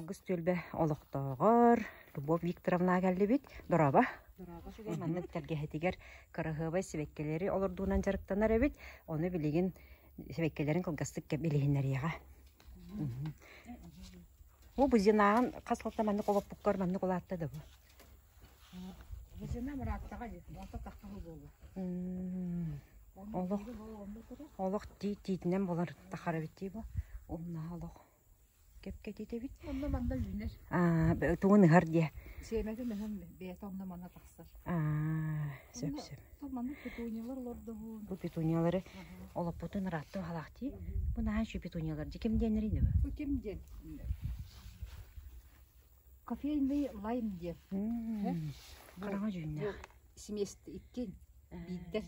Алгыс түөлбэ олохтооҕор Любовь Викторовнаҕа кэллибит. Дорообо. Үчүгэй маннык тэлгэһэтигэр кыраһыабай сибэккилэри олордуунан дьарыктанар эбит. Ону билигин сибэккилэрин кылгастык билиһиннэриэҕэ. Бу бузинааҕын хас сылта маннык олоппуккар маннык улаатта да бу? Бузина мырааттаҕа дии, онто таххаһы буолуо. Олох олох тиит тиитинэн буолар тахар эбит дии бу. Умнаһа олох кэпкэтитэбит. Онно манна үүнэр. Аа, тугун ыһар диэ. Сиэмэтин ыһан бэйэтэ онно манна тахсар. Аа, сөп сөп. Маннык петуниялар олордоһун. Бу петуниялары олоппутун ыраатта баһалаах дии. Бу наһаа үчүгэй петуниялар дии. Ким диэннэрий бу? Бу ким диэн? Кофейный лайм диэн. Хараҥа дьүһүннээх. Смесь икки биирдэр.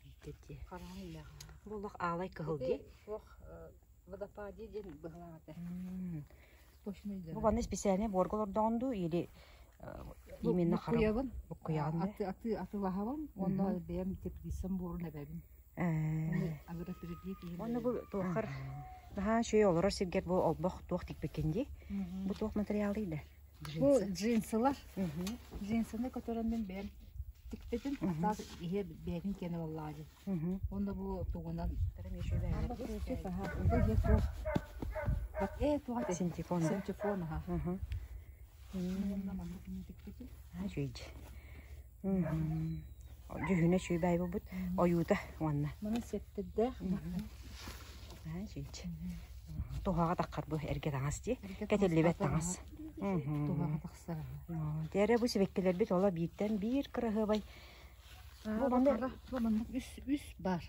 Биирдэр дии. Хараҥа үлээх. Бу олох аалай кыһыл дии. Суох водопади диэн быһылаах этэ. Бу манна специальный буорга олордоҕун дуу или именно Буккуйабын. Буккуйаҕын да? Аты атылаһабын уонна бэйэм теплицам буорун эбэбин. Уонна бу туоххар наһаа үчүгэй олорор сиргэр бу олбох туох тикпиккин дии? Бу туох материалый да? Бу джинсылар. Джинсыны көтөрөн мин бэйэм тикпитим. Атаас иһэ бэйэтин киэнэ буоллаҕа дии. Уонна бу тугунан Синтепон. Синтепон аха. Үчүгэй. Дьүһүнэ үчүгэй баай буолбут. Ойуута уонна. Маны сиэптэрдээх. Үчүгэй. Туһаҕа таххар бу эргэ таҥас дии. Кэтиллибэт таҥас. Туһаҕа тахсар. Тиэрэ бу сибэккилэрбит ола бииртэн биир кыраһыабай. Бу манна бу манна үс үс баар.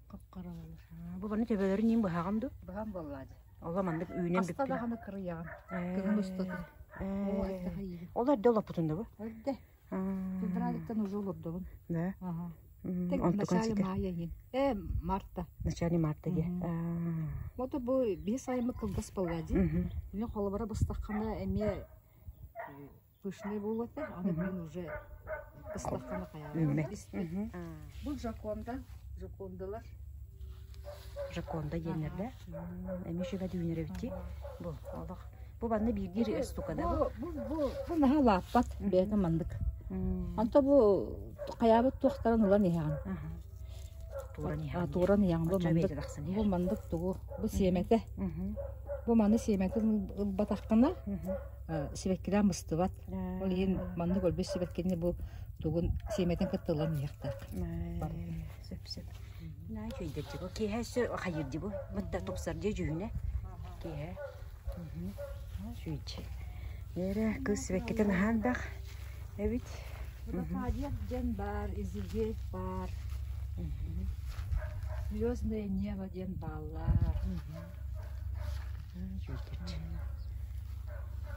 Хап-харалар. Бу манна төбөлөрүн иин быһаҕын дуу? Быһан буоллаа дии. Ола маннык үүнэн Хаста бүттүн. даҕаны кырыйаҕын. Кыһын устата. Оо, эттэхэ иирин. Ол эрдэ олоппутун да бу? Эрдэ. Февралиттан уже олордобун. Да. Ага. Так в Онтукан начале ситэр. мая иһин. Э, марта. В начале марта дии. Вот бу биир сайыммыт кылгас буолла дии. Мин холобура быстаххына эмиэ пышный буолуо этэ, аны бүгүн уже быстаххына хайаабат. Бу Жаконда, Жакондалар. Жаконда диэннэр да? Эмиэ үчүгэй үүнэр эбит дии. Бу олох. Бу манна биирдиир штука да бу? Бу бу бу наһаа улааппат бэйэтэ маннык. Онто бу хайаабыт туохтарын ылан иһэҕин. Тууран иһэҕин. Тууран иһэҕин. Бу маннык бу маннык тугу бу сиэмэтэ. Бу маны сиэмэтин ылбатаххына сибэккилээн быстыбат. Ол иһин маннык өлбүт сибэккини бу тугун сиэмэтин кытта ылан иһиэхтээх. Сөп сөп. Наһаа үчүгэйдэр дии бу. Киэһэ өссө хайыыр дии бу. Бытта тупсар дии дьүһүнэ. Киэһэ. Үчүгэй. Эрэ кыыс сибэккитин аһаан бэх эбит. Водопадьев диэн баар, Изегель баар. Звездное небо диэн бааллар.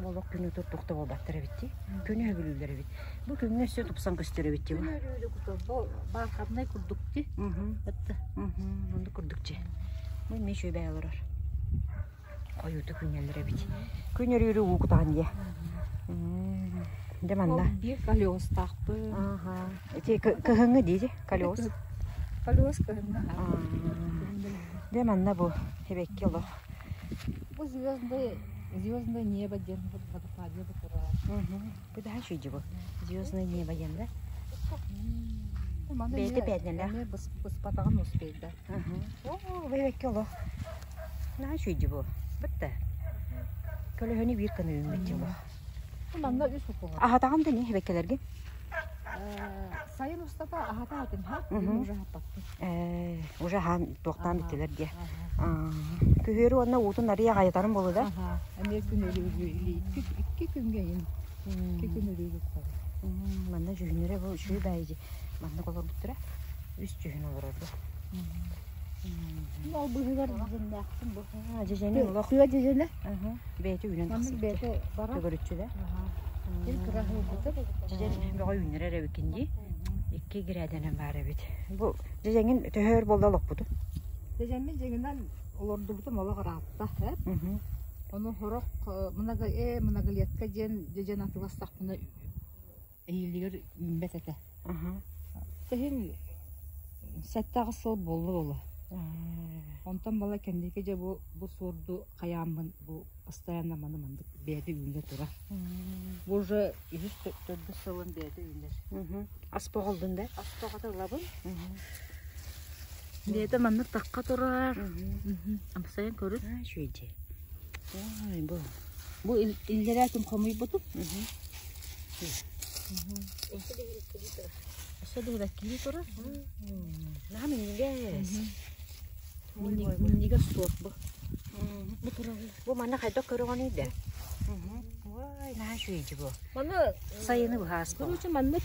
Олох күнү туттук да буолбаттар эбит дии. Күнү өбүлүүллэр эбит. Бу күҥҥэ өссө тупсан көстөр эбит дии. Күн өрүүрү куту бу бархатнай курдук дии. Оннук курдук дии. Бу эмиэ үчүгэй олорор. Хойуутук үүнэллэр эбит. Күн өрүүрү уу кутаҕын дии. Дьэ манна. Биир колёстаахпын. Ити кыһыҥҥы дии колёс. Колёс кыһыҥҥы. Дьэ манна бу сибэкки олох. Бу звездное звездное небо диэн водопадия турар. Бу да үчүгэй бу. Звездное небо диэн да? Бэйэтэ пятнэлээх. Эмиэ быспатаҕын успейда. Оо, бэйэкки олох. Наһаа үчүгэй бу. Бытта. Көлөһөнү биир гына үүммүт дии олох. Манна үс укула. Аһатаҕын да не сибэккилэргин? Сайын устата аһатаатым ха, бүгүн уже аһаппаппын. Ээ, уже аһаан туохтаан бүттүлэр диэ. Күһүөрү уонна уутун арыйа аҕайатарын буолуо да? Эмиэ күн өлүүрү икки икки күҥҥэ иһин. Икки күн өлүүрү Манна дьүһүннэрэ бу үчүгэй баайы дии. Маннык олорбуттара. Үс дьүһүн олорор бу. Ол быыһыгар дьиҥнээхпин бу. Дьэдьэни олох. Тыа дьэдьэнэ. Бэйэтэ үүнэн Маннык тахсыбыт. бэйэтэ барар. Төгүрүччү да. Ким кыраһыылбыта. Дьэдьэн бөҕө үүннэрэр эбиккин дии. Икки гирээдэнэн баар эбит. Бу дьэдьэҥин төһө өр буолла олохпутун? Дьэдьэммин дьиҥинэн олордубутум олох ыраатта. Ону сорох много многолетка диэн дьэдьэн атыыластахпына Онтон бала кэнники дьэ бу бу суорду хайааммын бу постоянно маны маннык бэйэтэ үүнэ турар. Бу уже үһүс төрдүс сылын бэйэтэ үүнэр. Ас боҕолдун да? Ас тоҕото ылабын. Бэйэтэ маннык тахха турар. Амсайан көрүт. Үчүгэй. Ой, бу. Бу иллэрээ күн хомуйбутум. Өссө да иһибэккилии турар. Наһаа минньигэс. Минньигэс суох бу. Бу турар. Бу манна хайдах көрөҕүнүй да? Ой, наһаа үчүгэй бу. Маны Сайыны быһаас бу. Короче, маннык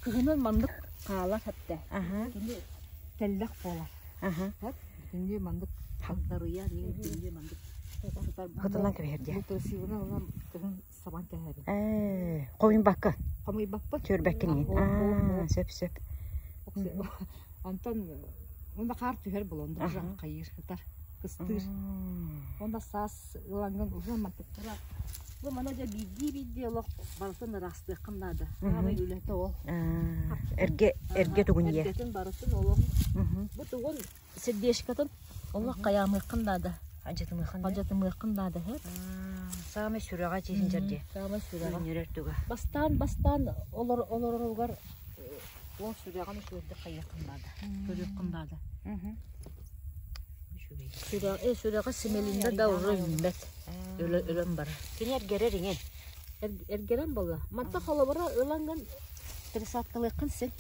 кыһынын маннык хаалар хатта. Аха. Кини тэллэх буолар. Аха. Бүтүннүү маннык хагдарыйа, бүтүннүү маннык сытар. Хытынан кэбиһэр дии. Бу красивынан ылан кыһын сабан кэһэбин. Ээ, хомуйбакка. Хомуйбаппын. Түөрбэккин иин. Аа, сөп сөп. Онтон уонна хаар түһэр буолан уже хайыыр ытар, кыстыыр. Уонна саас ылаҥҥын уже мантыктара бу мана дьэ биирдии-биирдии олох барытын ыраастыаххын наада. Саамай үлэтэ ол. Эргэ эргэ тугун ийэ. Эргэтин барытын олох. Бу тугун сердечкатын олох хайаамыаххын наада. Алдьатымыаххын Алдьатымыаххын наада һэ. Саамай сүрэҕэ дьиһин дьэ. Саамай сүрэҕэ. Үүннэрэр туга. Бастаан бастаан олор олороругар ол сүрэҕин үчүгэйдик хайыаххын наада. Көрүөххүн наада. Сүрэҕи сүрэҕи симэлиннэ да уже үүммэт. Өлөн барар. Кини эргэрэр иҥин. Эргэрэн буолла. Манта холобура ылаҥҥын пересадкалыаххын син.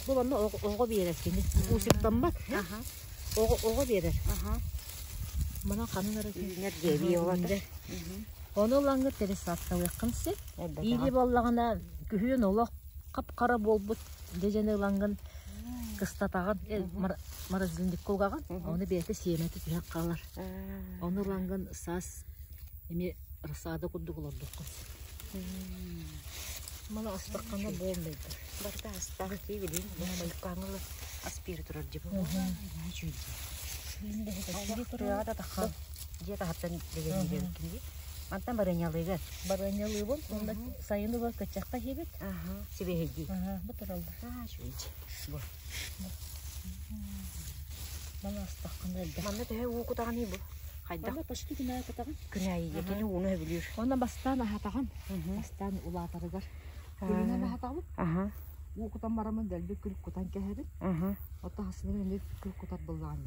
Бу манна оҕо биэрэр кини. Усиктаммат. Оҕо оҕо биэрэр. Манан ханан эрэ Үүнэр диэбии олата. Ону ылаҥҥын пересадкалыаххын син. Или буоллаҕына күһүн олох хап-хара буолбут дьэдьэни ылаҥҥын кыстатаҕын, морозильникка угаҕын, ону бэйэтэ сиэмэтэ түһэн хаалар. Ону ылаҥҥын саас эмиэ рассада курдук олордуоххун. Маны астаххына буолмайдар. Барыта астаах дии билин. Майкаҥылы ас биэрэ турар дии. Тыаҕа да таххан дьиэ таһыттан дэгэрниир дии. Мантан барыанньалыыгар. Барыанньалыыбын уонна сайын угар кыччахха иһэбит. Сибиэһэйдии. Бу тураллар. Бу. Маны астаххына элбэх. Манна төһө уу кутаҕыный бу? Хайдах? Манна почти күнээйи кутаҕын. Күнээйигэ кини ууну сөбүлүүр. Онно бастаан аһатаҕын. Бастаан улаатарыгар. Күлүнэн аһатаҕын. Уу кутан бараммын дэлби күл кутан кэһэбин. Оттон хасынан эмиэ күл кутар быллаан.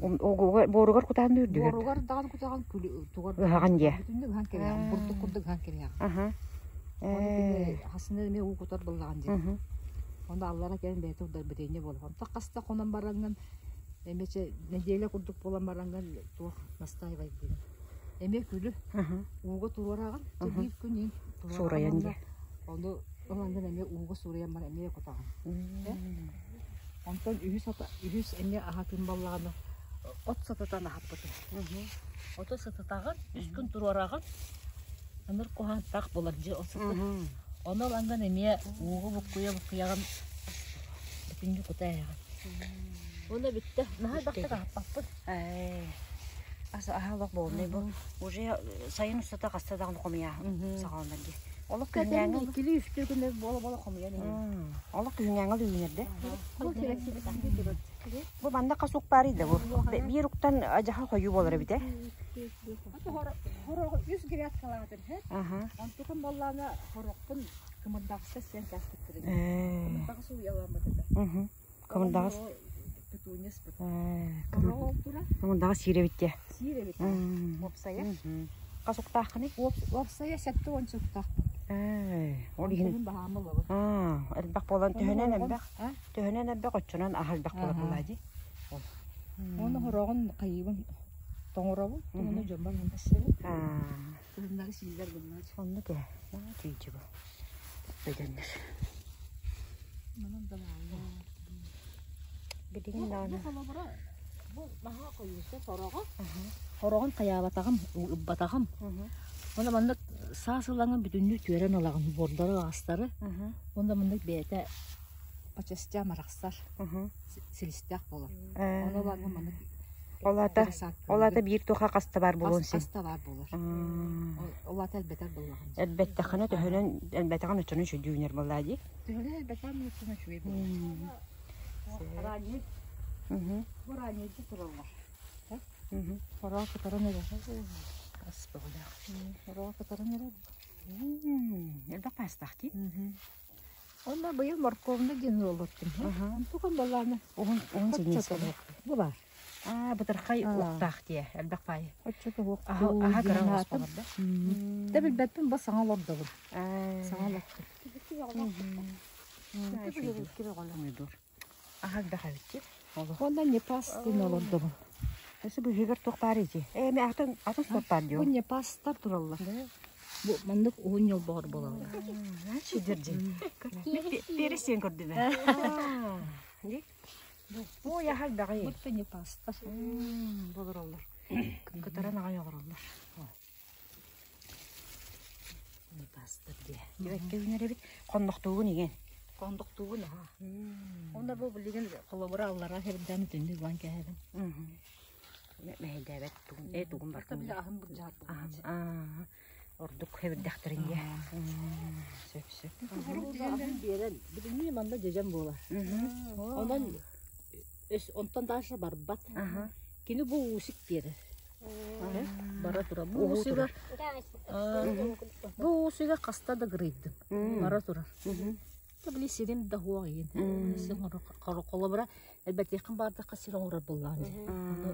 Буоругар кутаан үрдүгэр. Буоругар даҕаны кутаҕын күлү тугар. Ыһаҕын дьиэ. Бүтүннүү ыһан кэбиһэҕин. Бурдук курдук ыһан кэбиһэҕин. Ону кини хасынан эмиэ уу кутар быллаан дьиэ. Ону аллара кэлэн бэйэтэ ударбытыанньа буолар. Онтон хаста хонон бараҥҥын эмиэ чэ нэдиэлэ курдук буолан бараҥҥын туох настаивайдыгын. Эмиэ күлү ууга туруораҕын. Чэ биир күн иин Суурайан дьиэ. Ону ылаҥҥын эмиэ ууга суурайан баран эмиэ кутаҕын. Онтон үһүс үһүс эмиэ аһатын баллаҕына от сытытан аһаппытым. Оту сытытаҕын, үс күн туруораҕын. Ыныр куһаантаах буолар дьэ от сыты. Ону ылаҥҥын эмиэ ууга буккуйа-буккуйаҕын бүтүннүү кута эһэҕин. Уонна бүттэ. Наһаа элбэхтик аһаппаппын. Ас аһа олох буолнай бу. Уже сайын устата хаста даҕаны хомуйааһын саҕаланар дии. Олох күһүҥҥээҥи Иккилии үстүү күнү буола-буола хомуйан иһэбин. Олох күһүҥҥээҥи үүнэрдэ. Бу манна хас ук баарый да бу? Биир уктан адьаха хойуу буолар эбит ээ. Хороҕу үс грядкалаатым һэ. Онтукум буоллаҕына хорохпун кымырдаҕаска сиэн кээспиттэрин. Кымырдаҕас уйаламмыт этэ. Кымырдаҕас. Петуния спыт. Хороҕо тура. Кымырдаҕас сиир эбит дии. Сиир эбит. Уопсайа. Хас уктааххыный? Уопсайа 70 уктаахпын. Ол иһин баһаамы ылабын. Элбэх буолан төһөнөн элбэх. Төһөнөн элбэх оччонон аһа элбэх буолар буолаа дии. Уонна хороҕун хайыыбын тоҥоробун. Тоҥону дьоммор манна сиэбин. Кыһыннары сииллэр гыннач. Оннук ээ. Тиийдьи бу. Бөдөннөр. Манан да бааллар. Билигин даҕаны. Бу бу наһаа хойууса сороҕо. Хороҕун хайаабатаҕым, ыббатаҕым. Уонна маннык саас ылаҥын бүтүннүү түөрэн ылаҕын, буордары, аҕастары. Уонна маннык бэйэтэ по частям арахсар, силистээх буолар. Ону ылаҥҥын маннык Ол аата, ол аата биир туха хаста баар буолуон син. Хаста баар буолар. Ол аата элбэтэр буоллаҕын. Элбэттэххинэ төһөнөн элбэтэҕин оччонон үчүгэй үүнэр буоллаа дии. Төһөнөн элбэтэҕин оччонон үчүгэй буолар. Ранний. Бу раннийды тураллар. Хороох кытаран эрэр. Ас бөҕөлөөх. Хороох кытаран эрэр. Элбэх паастаах дии. Онно быйыл морковна диэн олортум. Онтукам балаана. Уһун уһун синньиэс Бу баар. Аа, бытархай уохтаах дии, элбэх паайы. Оччото уох. Аха аха кыра оҕус болар да. Да билбэппин бу саҥа олордобун. Саҥа олортум. Помидор. Аха элбэх эбит дии. Олох. Онно не пас диэн олордобун. Өссө быыһыгар туох баар ити? Ээ, эми атын атын сорт баар дии. Бу не пастар тураллар. Бу маннык уһун ньолбоҕор буолаллар. Чидирдин. Пересен көрдүбэ. Ди. Бу яхал баҕай. Бу не пастар. Болороллор. Кытаран аҕай оҕороллор. Не пастар дии. Дибэккэ үүнэр эбит. Хоннохтуугун иген. Хондохтуугун аха. Онно бу билигин холобура аллара херден түннүк уан кэһэбин. Мэһэйдээбэт тугун э тугун Барта бартын. бile аһын бурдьаат Аа, ордук хэбирдэхтэрин дии. Сөп сөп. Аһын биэрэн билинни манна дьэдьэн буолар. Онон онтон дальше барбат. Аха. Кини бу уусик биэрэр. Бара турар. Бу Уһуу уусуга турар. бу уусуга хаста да гырыйдым. Бара турар. Та били сирим да хуа иин. Син холобура элбэтиэххин баардахха сир оҥорор буоллаҕын дии. Ону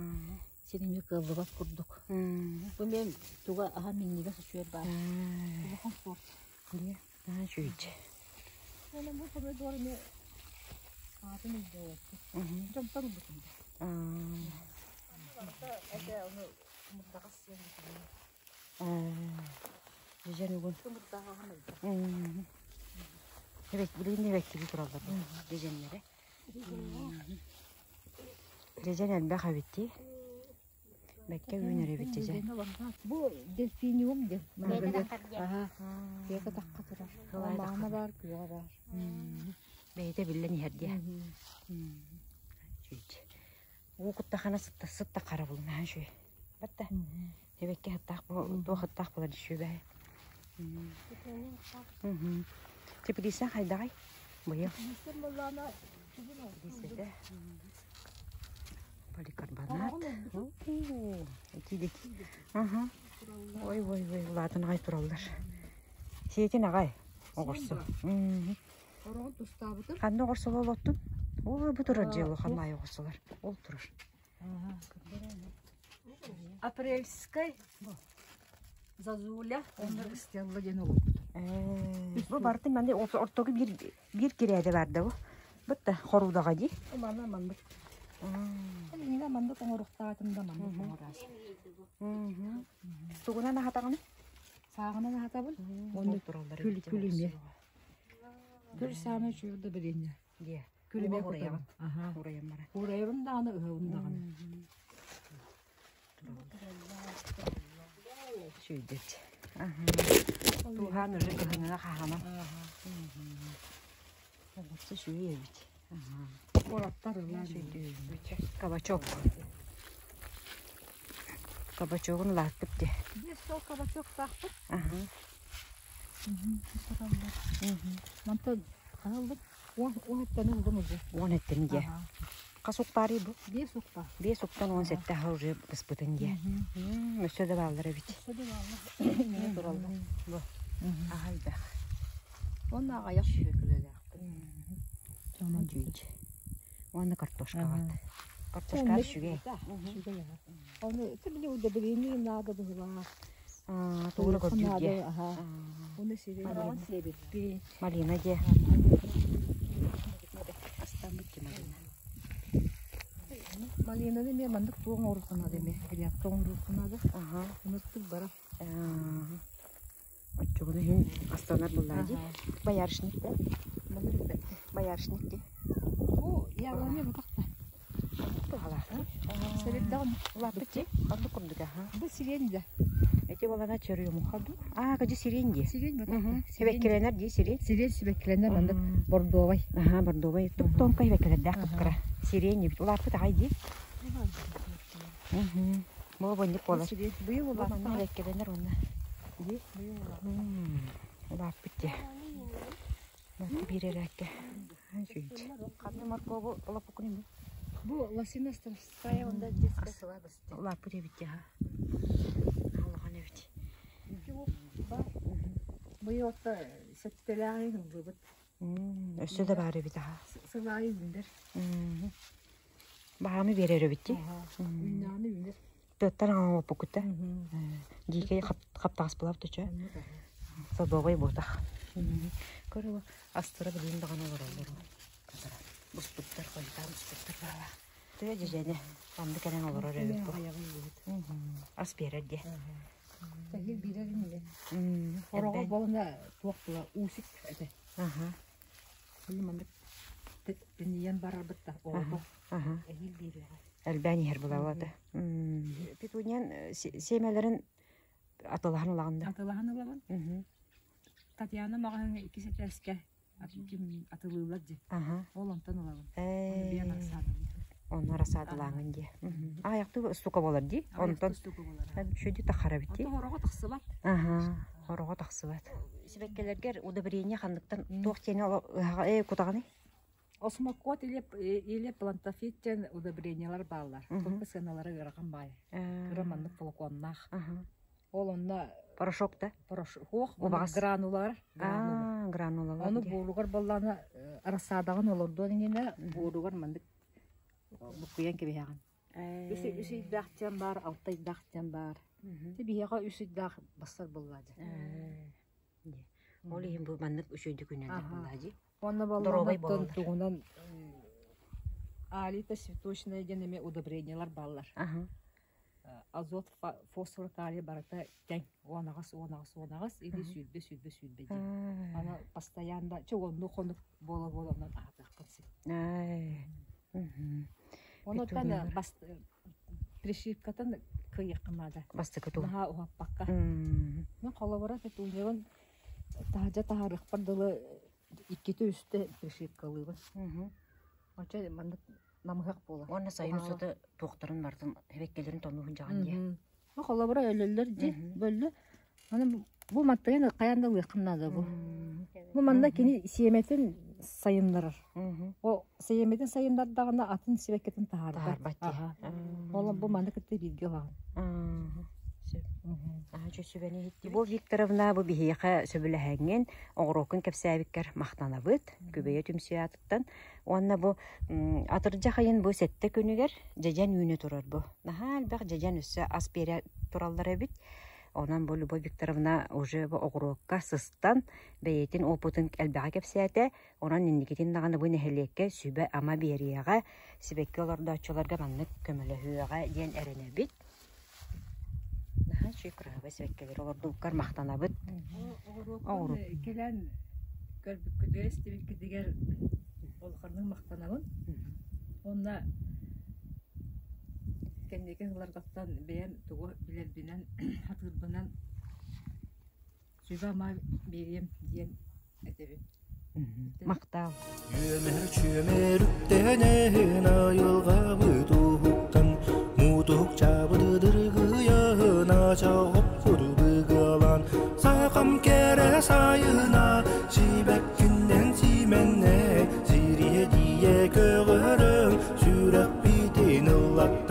сирими кыаллыбат курдук. Бу мен туга аха миннигэ сочуйар баар. Улахан сорт. Дии. Аа, чүйчэ. Онон бу помидор эми аатын өйдөөбөппүн. Дьонтон ылбытым. Эте ону мурдаҕас сиэн бутугун. Дьэдьэн угун. Мурдаҕаһын ылда. Эбэк билигин эбэккили тураллар бу дьэдьэннэрэ. Дьэдьэн элбэх эбит дии. Бэккэ үүнэр эбит дьэдьэн. Бу дельфиниум диэн. Аха. Бэйэтэ тахха турар. Кылай тахха Маана баар, күөҕэ баар. Бэйэтэ биллэн иһэр диэ. Чүйчэ. Уу куттахана сытта сытта хара булнаһан шүй. Батта. Эбэкке хаттаах туох хаттаах буолар дишүүбэ. Теплица хайдаҕай? Быйыл. Миссен боллаана Теплицада поликарбонат. Ити Ага. Ой, ой, ой, улаатан аҕай тураллар. Сиэтин аҕай оҕурсу. Ороҕун тустаабытым. Ханна оҕурсулар олоттун? Ой, бу турар дьиэ улахан аайы оҕурсулар. Ол турар. Апрельскай зазуля онно Стелла диэн олорбут. Бу барытын манна ортогу биир биир кирээдэ бар да бу. Бытта хорудаҕа дии. Манна маннык. Иннинэ маннык оҥоруохтаатым да маннык оҥораас. Тугунан аһатаҕын? Сааҕынан аһатабын. Онно тураллар. Күл күл эмиэ. Күл саамай үчүгэй да билиэннэ. Дии. Күл эмиэ кутабын. Аха. Урайан бара. Уурайабын даҕаны, ыһабын даҕаны. Сүйдэт. Тууһаан уже кыһыҥҥа хаһаанан. Оҕурсу сүүй эбит. Куораттар ыллаан. Сүйдүүбүт. Кабачок. Кабачогун улааппыт дии. Биэс сол кабачоктаахпыт. Аха. Мантан хаһыллык уон уон эттэн ылдым уже. Уон эттин дии. Хас ук баарый бу? Биэс укпа. Биэс уктан 17 аха уже быспытын дии. Өссө да бааллар эбит. Өссө да бааллар. Миэ тураллар. Бу. Аха элбэх. Уонна аҕыйах сүөкүлэлээхпин. Онон дьүүч. Уонна картошкаҕат. Картошка үчүгэй. Үчүгэй аха. Ону били удобрение надо быһылаах. Тугура көрдүүр дии. Аха. Оны сирень сиэбиппин. Малина дии. Астаммыт ди малина. Малинаны эмиэ маннык туох оҥоруохха наада эмиэ. Грядка оҥоруохха наада. Аха. Онустук бара. Оччоҕуна иһин астанар буллаа дии. Боярышник да? Маны билбэппин. Боярышник дии. Бу яблоня бутахта. Туһалаах. Сэбирдэҕин Улааппыт дии. Оннук курдук аха. Бу сирень да. Эти болана черемуха ду. Аа, кажи сирень дии. Сирень бутахта. Сибэккилэнэр дии сирень. Сирень сибэккилэнэр маннык бордовай. Аха, бордовай. Туп тонкай сибэккилэрдээх кыпкыра. Сирень эбит. Улааппыт аҕай дии. Бу бонньук буолар. Сирень. Быйыл Бу улаатта. манна сибэккилэнэр уонна. Дии. Быйыл улаатта. Улааппыт дии. Биир эрээккэ. Ханна моркуобу олоппуккун ими? Бу Лосино-Островская онда детская сладость. Улааппыт эбит дьаһа. Улахан эбит. Быйыл отто сэттэлээҕин ыллыбыт. Өссө да баар эбит аха. Сылаайы үүнэр. Баһаамы биэрэр эбит дии. Үүннэҕинэ үүнэр. Тыаттан аҥаҥаппыккыта. Дьиикэй хаптаҕас булап төчө. Садовай буотах. Көрө астара билин даҕаны олороллор. Буспуттар, хойутаан буспуттар баала. Тыа дьэдьэнэ манна кэлэн олорор эбит бу. Ас биэрэр диэ. Тэһил биэрэр иннинэ. Хороҕо буолна туох тула уусик этэ. Били маннык тэнийэн барарбыт да оҕото эһиил биэриэҕэ. Элбээн иһэр булалата. Петуниан сиэмэлэрин атылаһан ылаҕын да? Атылаһан ылабын. Татьяна маҕаһыыҥҥа иккис этээскэ атылыыллар дии. Ол онтон ылабын. Оны биэн арасаадалыыбын. Ону арасаадалааҥын дии. Аҕыйахтыы устука буолар дии. Онтон шүдү тахара бит дии. Хороҕо тахсыбат. Хороҕо тахсыбат. Сибэккэлэргэр удобрение ханныктан туох диэни кутаҕыный? Осмокот или плантофит диэн удобрениелар бааллар. Только сыаналара ыарахан баай. Кыра маннык флаконнаах. Ол онно порошок да? Порошок, гранулалар. Гранулалар. Ону буоругар боллаана рассадаҕын олордуон иннинэ буоругар маннык буккуйан кэбиһэҕин. Үс ыйдаах диэн баар, алта ыйдаах диэн баар. Биһиэхэ үс ыйдаах бассар буоллаа дии. Ол иһин бу маннык үчүгэйдик үүнэллэр буоллаа дии. Уонна Доруобай боллаана тугунан алита цветочная диэн эмиэ удобрениелар бааллар. Азот, фосфор, калий барыта тэҥ 10 10 10 или 20 20 20 диэн. Аны постоянно чугунну хонук буола-буола онон аһатыаххын син. Онуттан пришивкатын кыйыаххын наада. Бастакы туу. Наһаа уһаппакка. Мен холобура петуньябын таһырдьа таһаарыахпар дылы иккитэ-үстэ пришивкалыыбын. Оччо маннык намыһах буолар. Уонна сайын устата туохтарын барытын эбэккэлэрин тоннуһун дьаҕан дии. Холобура өлөллөр дии бөллө. Аны бу мантыгын хайаан да ылыаххын наада бу. Бу манна кини сиэмэтин сайыннарар. О сиэмэтин сайыннардаҕына атын сибэккитин таһаарбат. Таһаарбат дии. Ол бу маны кытта бииргэ ылаҕын. Любовь Викторовна бу биһиэхэ сөбүлэһэҥҥин, оҕуруоккун кэпсээбиккэр махтанабыт. Күбэйэ түмсүү аатыттан. Уонна бу атырдьах ыйын бу сэттэ күнүгэр дьэдьэн үүнэ турар бу. Наһаа элбэх дьэдьэн өссө ас биэрэ тураллар эбит. Онон бу Любовь Викторовна уже бу оҕуруокка сыстан бэйэтин опытын элбэҕи кэпсээтэ. Онон инникитин даҕаны бу нэһилиэккэ сүбэ-ама биэриэҕэ, сибэкки олордооччуларга маннык көмөлөһүөҕэ диэн эрэнэбит. Наһаа үчүгэй кыраһыабай сибэккилэри олордубуккар махтанабыт. Оҕуруоккун кэлэн көрбүккүтүгэр, истибиккитигэр улаханнык махтанабын. Уонна кэнники сылларгаттан бэйэм тугу билэрбинэн, сатыырбынан сүбэ-ама биэриэм диэн этэбин. Махтал. Үөмэр чүөмэр үктэнэһин айылҕабыт уһуктан муутук чаабыт дыргыйаһын ачаҕоппут быгыалаан сахам кэрэ сайына сибэккиннэн симэннэ сириэдийэ көҕөрөҥ сүрэхпитин ыллаттан.